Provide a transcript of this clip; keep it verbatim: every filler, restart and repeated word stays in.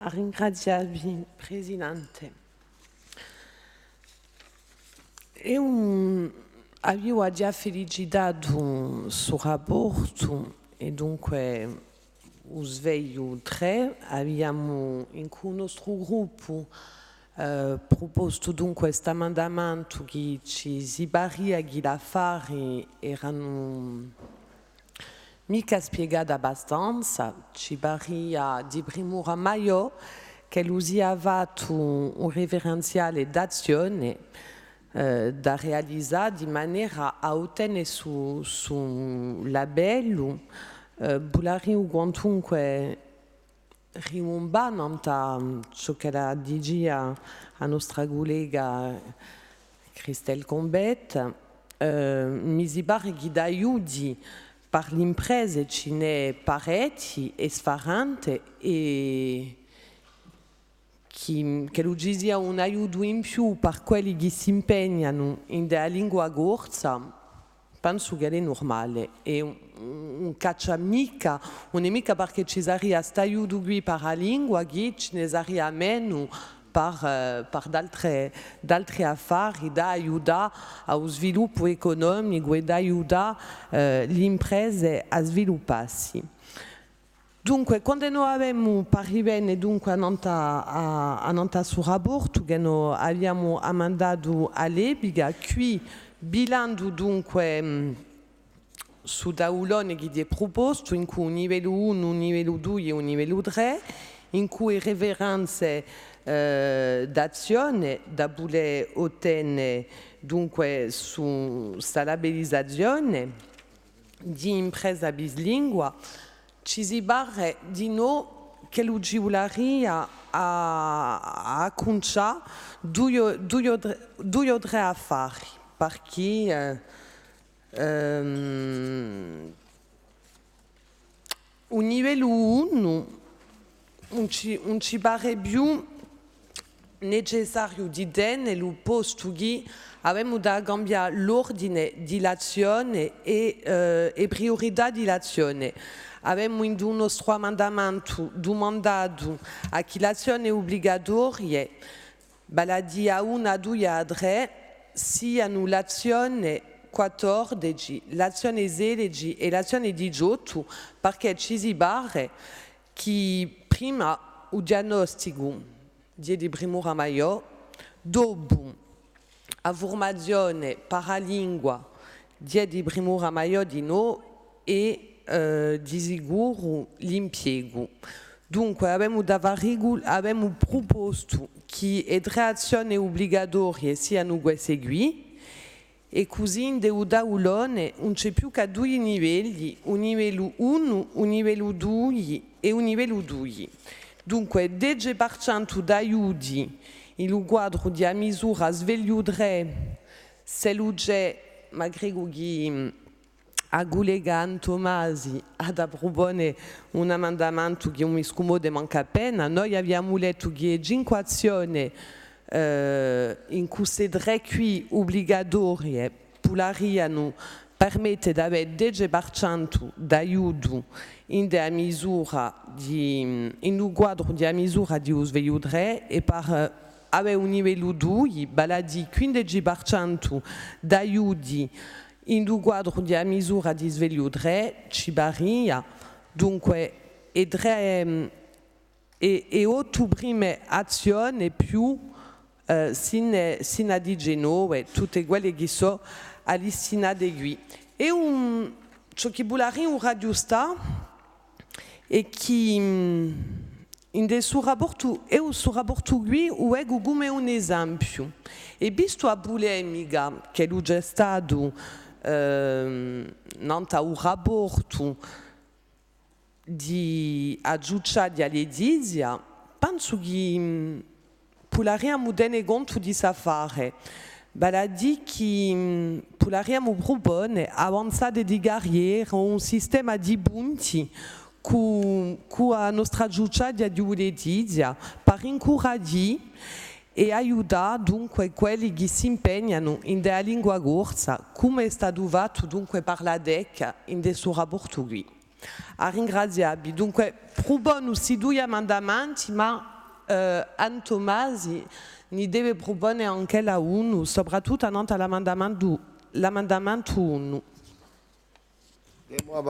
Ringrazià vi, Presidente. Eiu, mm, aviu à ghjà felicitatu stu raportu è dunque u svegliu trè, aviamu incù u nostru gruppu, eh, prupostu dunque st'amendamentu chì ci si paria chì l'affari eranu micca spiegati abbastanza, ci paria di primura maiò ch'ellu sia fattu un riferenziale d'azzione, eh, da realizà di manera à ottene stu, stu labellu, eh, vulariu quantunque rivumbà nant'à ciò ch'ella dicia a nostra cullega Christelle Combette, eh, mi si pare chì d'aiuti per l'imprese ci n'hè parechji è sfarenti è chì, ch'ellu ci sia un aiutu in più per quelli chì s'impegnanu in a lingua corsa, pensu ch'ellu hè nurmale, hè un, un, ùn caccia micca, ùn hè micca perchè ci saria st'aiutu quì per a lingua chì ci ne saria menu per, eh, per d'altre, d'altri affari, da aiutà à u sviluppu ecunomicu è da aiutà, eh, l'imprese à sviluppassi. Dunque, quandu no avemu, per rivene dunque annant'à, à, annant'à stu raportu chì no aviamu amendatu à l'epica, quì bilandu dunque, mm, stu taulone chì hè prupostu, incù u livellu unu, u livellu dui è u livellu trè, incù e riferenze, eh, d'azzione, da vulè ottene dunque stu, sta labellizazione d'impresa bislingua, ci si pare dinò ch'ellu ci vularia à, à accuncià dui o, dui o trè, dui o trè affari, perchè, eh, ehm, u livellu unu ùn ci, ùn ci pare più necessariu di tenelu, postu chì avemu da cambià l'ordine di l'azzione è, eh, e priurità di l'azzione. Avemu in u nostru amendamentu dumandatu à chì l'azzione ubligatorie, vale à dì a una, a dui, a trè, sianu l'azzione quattordeci, l'azzione sedeci è l'azzione diciottu, perchè ci si pare chì prima u diagnosticu hè di primura maiò, dopu a furmazione per a lingua hè di primura maiò dinò è, eh, di sicuru l'impiegu. Dunque, avemu da fà ricu-, avemu prupostu chì e trè azzione ubligatorie sianu queste quì, è cusì in u taulone ùn ci hè più chè dui livelli, u livellu unu, u livellu dui è u livellu dui. Dunque, dece per centu d'aiuti in u quadru di a misura Svegliu trè, s'ellu ci hè, ma credu chì, mm, a cullega Antomasi hà da prupone un amendamentu chì ùn mi scumode mancu appena. Noi aviamu lettu chì e cinque azzione, eh, incù ste trè quì ubligatorie vularianu permette d'avè dece per centu d'aiutu in a misura di, in u quadru di a misura di u Svegliu trè è per, eh, avè un livellu dui, vale à dì quindeci per centu d'aiuti in u quadru di a misura di Svegliu trè, ci paria, dunque, e trè, e, e ottu prime azzione più, eh, sine, sine à diciannove, tutte quelle chì sò allistinate quì. È un, ciò chì vulariu raghjustà hè chì, mm, in stu raportu, eiu stu raportu quì u vecu cum'è un esempiu. È vistu a pulemica ch'ellu ci hè statu, ehm, nant'à u raportu di a Ciucciaghja Letizia, pensu chì, mm, pudariamu tene contu di st'affare, vale à dì chì, mm, pudariamu prupone avanzate di carriera o un sistema di punti cù, cù a nostra Ciucciaghja di Letizia, per incuraghjì è aiutà dunque quelli chì s'impegnanu in a lingua corsa, cum'è statu fattu dunque per l'ATECA in stu raportu quì. À ringrazià vi. Dunque, pruponu sti dui amendamenti, ma Eh, Antomasi ni deve prupone anch'ella unu, soprattuttu annantu à l'amendamentu, l'amendamentu unu. È mo